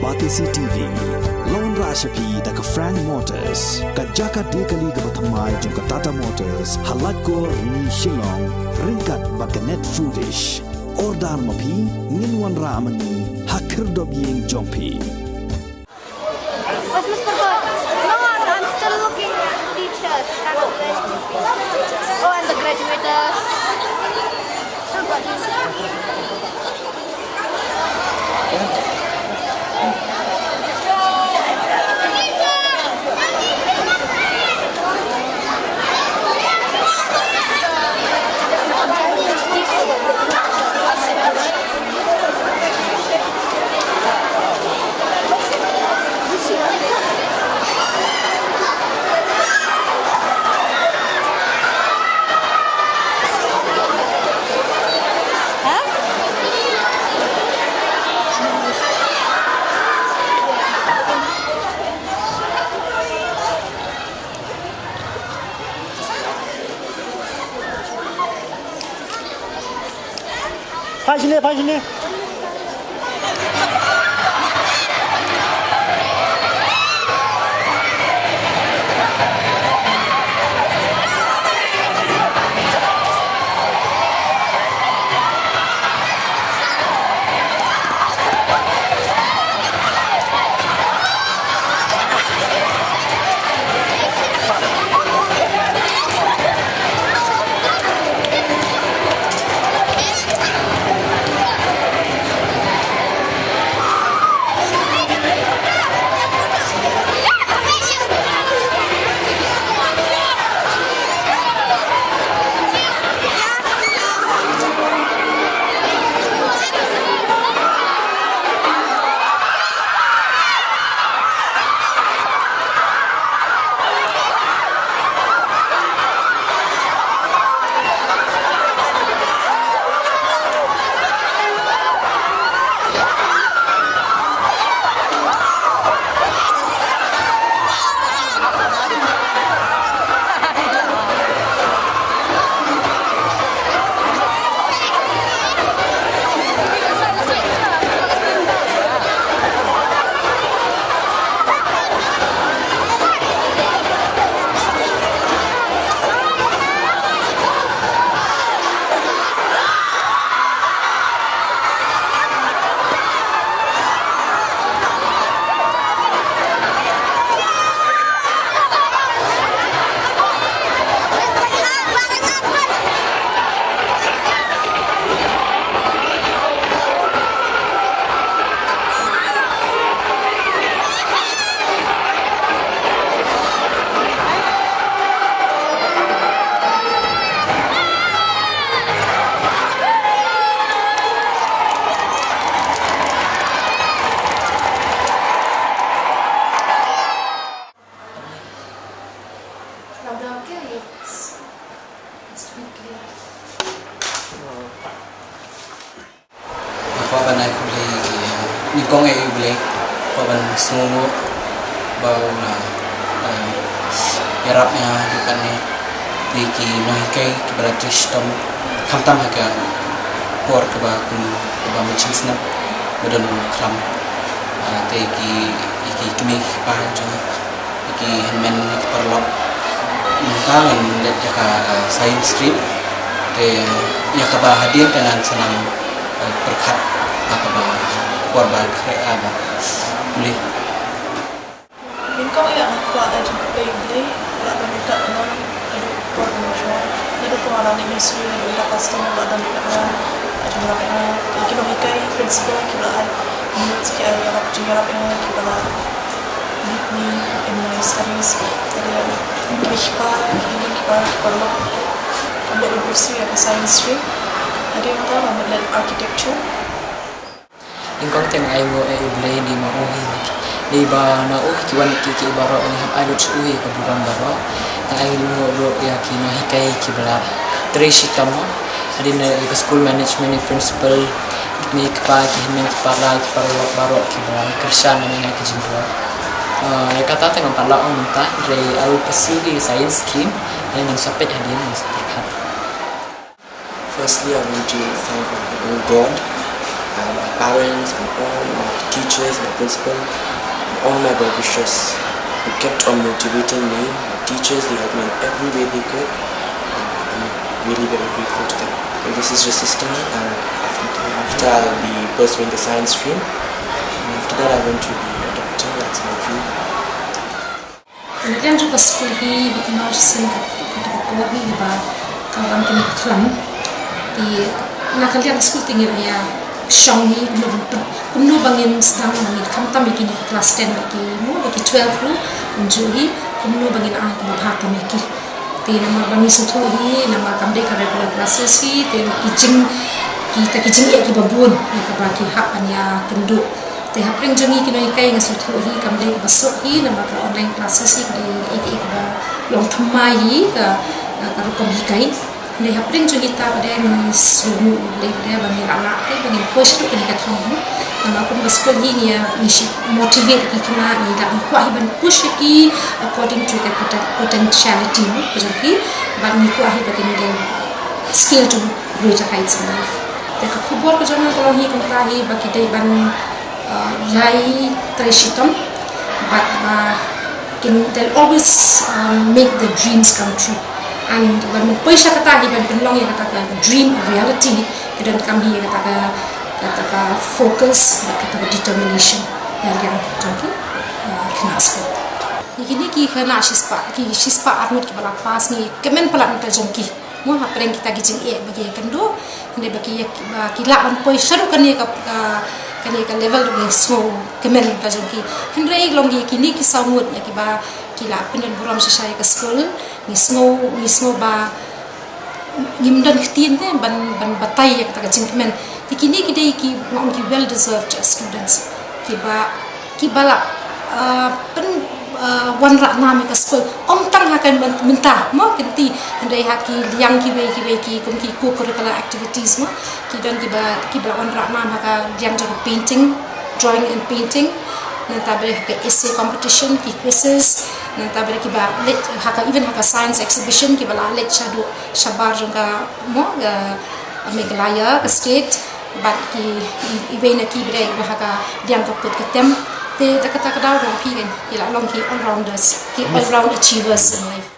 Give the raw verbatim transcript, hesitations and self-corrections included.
Batesi T V. La wanrah sha phi da ka Frank Motors, ka jaka die kali kaba thymmai jong ka Tata Motors, ha Laitkor, Rni, Shillong, ryngkat bad ka Net Foodish. Order ma phi, ngin wanrah ma ngi ha khyrdop ïing jong phi. Where's Mister Bird? No, I'm, I'm still looking at the teachers and the graduates. Oh, and the graduators. Still got these. Phai shane, phai shane. Nga kwah ban ai khublei ïa ki, eh, nyngkong ïa U Blei, kwah ban sngewnguh ba u la, eh, ïarap ïa nga haduh katne. Te ki nonghikai kiba la trei shitom, khamtam ha ka por kaba kum, kaba mynshwa snem ba don u khlam. Eh, te ki, ïa ki kmie ki kpa jong nga, ïa ki hynmen, ïa ki paralok. Mynta ngan leit ïa ka, eh, science stream. Te ïa kaba hadien te ngan sa nang, eh, pyrkhat ha kaba por ba khreh, ah, ba pule. Nyngkong ïa nga kwah ai jingkhublei ïa U Blei, la don ryngkat bad nga haduh por ba mynshwa. Naduh ba nga la leit nursery haduh mynta ka step, la don ryngkat bad nga, ai jingïarap ïa nga. Ïa ki nonghikai, principal, kiba la ai, ki la ai ïarap, jingïarap ïa nga, kiba la lead me in my studies. Te ïa ki kmie ki kpa, ki hynmen ki para, ki paralok, nga mut ban pursue ïa ka science stream. Hadien kata nga mut leit architecture. Nyngkong te nga ainguh ïa U Blei, dei ma u hi, dei ba na u hi ki wan ki, ki baroh, ngi hap ai lut sha u hi ka burom baroh. Nga ainguh ruh ïa ki nonghikai kiba la trei shitom, hadien ïa ka school management, ïa principal, ki kmie ki kpa, ki hynmen ki para, ki paralok baroh kiba la kyrshan ïa nga ha ka jingduwai. Ah, ïa kata te ngam pat lah ong mynta, hynrei I will pursue the science stream, hynrei ngan sa peit hadien, ngan sa pyrkhat. Firstly, I want to thank God, uh, parents and all my teachers, my principal, and all my well wishers who kept on motivating me. My teachers, they helped me in every way they could. And I'm really very grateful to them. And this is just a start, and after, after I'll be pursuing the science stream. And after that, I want to be a doctor. That's my dream. Na liang jong ka skul hi, hi kumno shisien ka, ka, ka por hi ba ka wan kane ka khlam. Te na ka liang skul te ngi la ïa shong hi kumno ban, kumno ba ngin sdang, ba ngin khamtam ïa kine ki class ten bad ki, mo, bad ki twelve ruh kumjuh hi, kumno ba ngin ai kaba bha tam ïa ki. Te namar ba ngi sngewthuh hi, namar kam dei ka regular classes hi, te ki jing, kita ki jingeh kiba bun ïa kaba ki hap ban ïakynduh. Te hapdeng jong ngi ki nonghikai, nga sngewthuh hi kam dei kaba suk hi, namar ka online classes hi ka dei kaei kaei kaba long thymmai hi ka, ka rukom hikai. Hynrei hapdeng jong ngi ta pat de ngi sngewthuh, U Blei pat de, ba ngi la lah te ba ngin poi shaduh kane ka thong hi. Namar kum ka skul hi ngi, ngi shu motivate ki khynnah, ngi la, ngi kwah hi ban push ïa ki according to their poten-, potentiality, no, ka jong ki. Bad ngi kwah hi ba kin get skill to greater heights in life. Te ka khubor ka jong nga ka long hi kumta hi ba ki dei ban, uh, ïai trei shitom, bad ba kin, they'll always, um, make their dreams come true. And ban poi sha kata hi, ban pynlong ïa kata ka dream a reality, ki donkam hi ïa kata ka, kata ka focus bad kata ka determination na liang jong ki, uh, khynnah skul. Ïa kine ki khynnah shispah, ki shispah arngut kiba la pass, ngi kmen palat na ka jong ki. Mo, hapdeng kita ki jingeh ba ki ïakynduh, hynrei ba ki, ba ki lah ban poi shaduh kane ka, ka, kane ka level ruh ngi sngewkmen ka jong ki. Hynrei long ki, kine ki saw ngut ïa kiba ki la pyndon burom shisha ïa ka skul, ngi sngew, ngi sngew ba ngim don ktien te ban, ban batai ïa kata ka jingkmen. Te kine ki dei ki, nga ong, ki well deserved students. Kiba, kiba la, ah, pyn, ah, wanrah nam ïa ka skul. Ym tang ha ka myn-, mynta, mo, kynti, hynrei ha ki liang kiwei kiwei ki, kum ki co-curricular activities, mo. Ki don kiba, kiba la wanrah nam ha ka liang jong ka painting, drawing and painting. Nangta bad ha ka essay competition, ki quizzes. Nangta bad kiba leit ha ka, even ha ka science exhibition, kiba la leit shaduh shabar jong ka, mo, ka Meghalaya, ka state. Bad ki, i, iwei na ki bad ba ha ka liang ka put ka tem. Te da kata ka daw ba phi kan, ki la long ki all-rounders, ki all-round achievers in life.